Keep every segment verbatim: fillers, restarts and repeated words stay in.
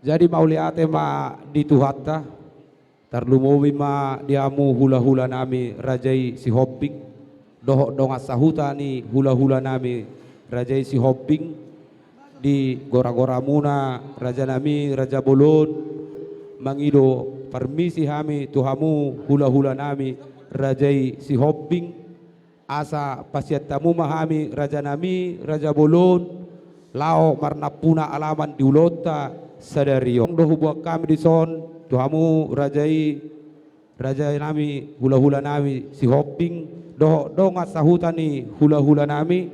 Jadi mauliate ma di Tuhanta, tarlumobi ma di hamu hulahulanami raja i Sihombing, dohot dongan sahuta ni hulahulanami raja i Sihombing, di goragoramuna rajanami raja bolon, mangido parmisi hami tu hamu hulahulanami raja i Sihombing, asa pasian hamu ma hami rajanami raja bolon, laho marnampuna alaman di ulaonta sadari on. Do huboan hami dison tu hamu raja i, rajanami hulahulanami Sihombing, dohot dongan sahuta ni hulahulanami,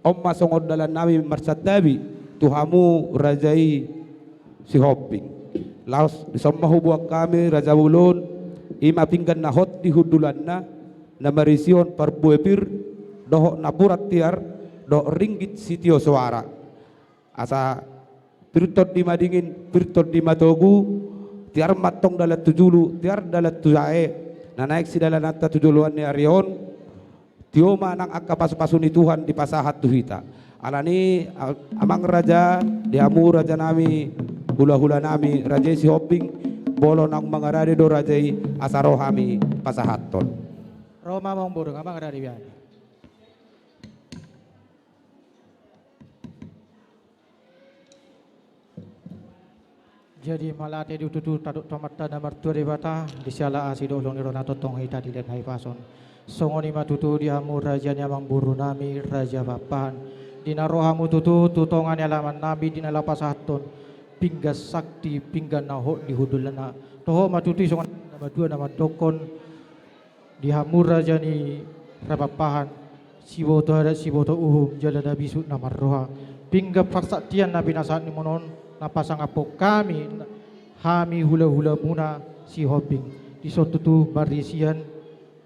on ma songon dalannami marsantabi tu hamu raja i Sihombing. Laos dison ma huboan hami raja bolon, i ma pinggan na hot di hundulanna, na marisihon parbue pir, dohot napuran tiar, dohot ringgit sitio soara. Asa pir tondi madingin, pir tondi matogu, tiar ma antong dalan tu julu, tiar dalan tu jae, na naeng sidalananta tu joloan ni ari on, tio ma nang angka pasupasu ni Tuhan dipasahat tu hita. Alani, a-, amang raja, di hamu rajanami, hulahulanami, raja i Sihombing, molo naung mangarade do raja i, asa ro hami pasahathon. Ro ma amang boru, amang raja i. Jadi mauliate do tutu tadok tu Amanta na martua Debata, di siala asi dohot holong ni rohana tongtong hita dilehon hahipason. Songon i ma tutu di hamu raja ni amangborunami, raja Pakpahan. Di na ro hamu tutu tu tonga ni alamannami, di na laho pasahathon pinggan sakti, pinggan na hot di hundulanna. Toho ma tutu i songon na matua na mandokkon, di hamu raja ni Pakpahan, siboto adat siboto uhum jala na bisuk na marroha. Pinggan parsaktian na pinasahatmuna on na pasangaphon hami, hami hulahulamuna Sihombing. Dison tutu marisian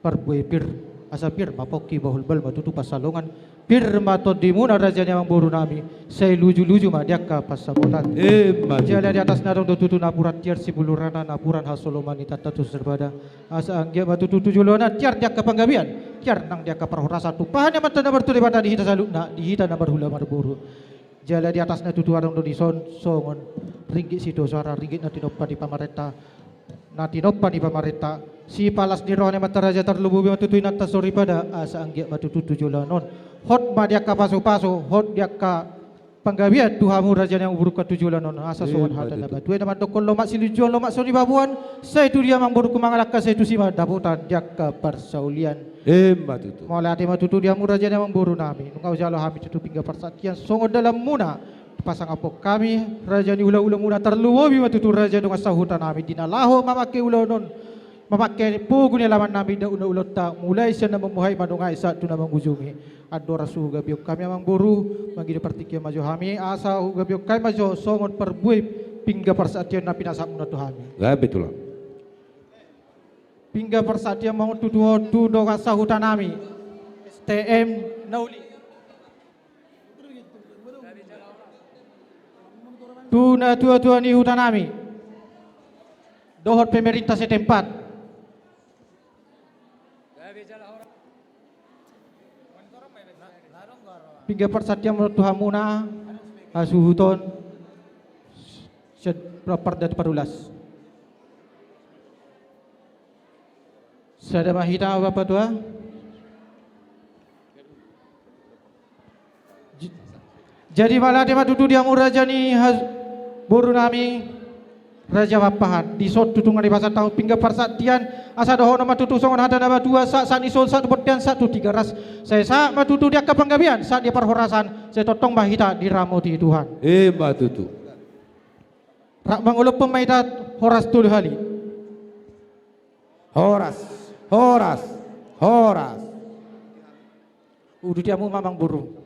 parbue pir, asa pir ma pongki, bahulbahul ma tutu pansalongan. Pir ma tondimuna raja ni amangborunami, sai lujuluju ma di angka pansamotan. Emma tutu. Jala di atasna adong do tutu napuran tiar, sipulurana napuran hasoloman ni tanta tu sarbada. Asa anggiat ma tutu tu joloan on tiar di angka panggabean, tiar nang di angka parhorasan. Tumpahon ni Amanta na martua Debata di hita saluhutna, di hita na marhula marboru. Jala di atasna tutu adong do dison songon ringgit sitio soara, ringgit na tinompa ni pamarenta, na tinompa ni pamarenta. Sipalas ni roha ni amanta raja, tarlumobi ma tutu inanta soripada, asa anggiat ma tutu tu joloan on hot ma di angka pasupasu, hot di angka panggabean tu hamu raja ni amangborungku tu joloan on, asa songon hata na matua na mandokkon: Lomak silinjuang, lomak so nibaboan, sai tu dia amangborungku mangalangka, sai tusi ma dapotan di angka parsaulian. Emma tutu. Mauliate ma tutu di hamu raja ni amangborunami, nunga hujalo hami tutu pinggan parsaktian songon dalanmuna, pasangaphon hami raja ni hulahulamuna, tarlumobi ma tutu raja dongan sahutanami, di na laho mamangke ulaon on, mamangke pogu ni alamannami, daohon ulaonta, mulai sian na mamungka i manang sahat tu na mangujungi. Andorang so hugabeon hami amangboru, mangido partingkian ma jo hami, asa hugabeon hami ma jo songon parbue pinggan parsaktian na pinasahatmuna tu hami. Gabe tulang. Pinggan parsaktian ma on tutu on tu dongan sahutanami, S T M na uli, tu natuatua ni hutanami dohot pemerintah setempat. Pinggan parsaktian ma on tu hamuna hasuhuton sian Raparda Tupadulas. Sada ma hita, Bapak Tua. J-, jadi mauliate ma tutu di hamu raja ni has-, borunami, raja Pakpahan. Dison tutu nunga dipasahat hamu pinggan parsaktian, asa dohonon ma tutu songon hata na matua: Sahat, sahat ni son, sahat tu bontean, sahat tu Tigaras. Sai sahat ma tutu di angka panggabean, sahat di parhorasan, sai tongtong ma hita diramoti Tuhan. Emma tutu. Rap mangolophon ma hita horas tolu hali. Horas, horas, horas. Uduti hamu ma amangboru.